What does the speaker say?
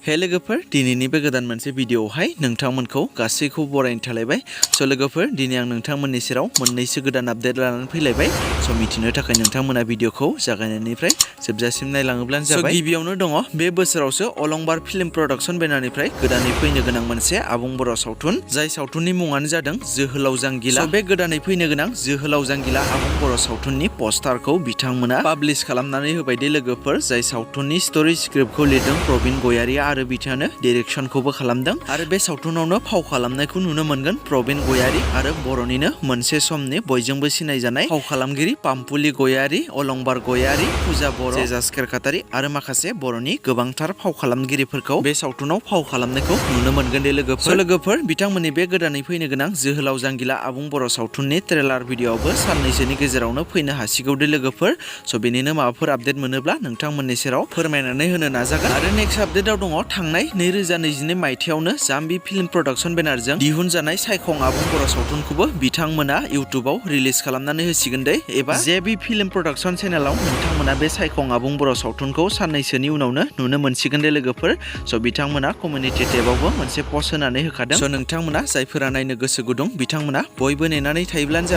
हे लोगोफोर दिनैनि बे गोदान मोनसे भिडिअआवहाय नोंथांमोनखौ गासैखौ बरायनो थालायबाय। लोगोफोर दिनै आं नोंथांमोननि सेराव मोननैसो गोदान आपडेट लानानै फैलायबाय। मिथिनो थाखाय नोंथांमोना भिडिअखौ जागायनायनिफ्राय जोबजासिम नायलाङोब्लानो जाबाय। गिबियावनो दङ बे बोसोरावसो अलंबार फिल्म प्रडाक्शन बेनारनिफ्राय गोदानै फैनो गोनां मोनसे आबुं बर' सावथुन, जाय सावथुननि मुङानो जादों जोहोलाव जांगिला। बे गोदानै फैनो गोनां जोहोलाव जांगिला आबुं बर' सावथुननि पस्टारखौ बिथांमोना पाब्लिश खालामनानै होबाय दे लोगोफोर। जाय सावथुननि स्टोरी स्क्रिप्टखौ लिरदों प्रबिन गयारिया आरो बिथाङानो डिरेक्शनखौबो खालामदों। आरो बे सावथुनावनो फाव खालामनायखौ नुनो मोनगोन प्रबिन गयारि आरो बर'निनो मोनसे समनि बयजोंबो सिनायजानाय फाव खालामगिरि पाम्पुलि गयारि, अलंबार गयारि, फुजा बर', जेजास केरकाटारि आरो माखासे बर'नि गोबांथार फाव खालामगिरिफोरखौ बे सावथुनाव फाव खालामनायखौ नुनो मोनगोन दे लोगोफोर। बिथांमोननि बे गोदानै फैनो गोनां जोहोलाव जांगिला आबुं बर' सावथुननि ट्रेलार भिडिअआवबो साननैसोनि गेजेरावनो फैनो हासिगौ दे लोगोफोर। बेनिनो माबाफोर आपडेट मोनोब्ला नोंथांमोननि सेराव फोरमायनानै होनो नाजागोन। आरो नेक्स्ट आपडेटआव दङ थांनाय 2022 मायथाइयावनो जाम्बि फिल्म प्रडाक्शन बेनारजों दिहुनजानाय सायखं आबुं बर' सावथुनखौबो बिथांमोना इउटुबाव रिलिज खालामनानै होसिगोन दे, एबा जेबि फिल्म प्रडाक्शन चेनेलाव नोंथांमोना बे सायखं आबुं बर' सावथुनखौ साननैसोनि उनावनो नुनो मोनसिगोन दे लोगोफोर। बिथांमोना कमिउनिटि टेबावबो मोनसे पस्ट होनानै होखादों। नोंथांमोना जायफोरा नायनो गोसो गुदुं बिथांमोना बयबो नेनानै थायोब्लानो जाबाय।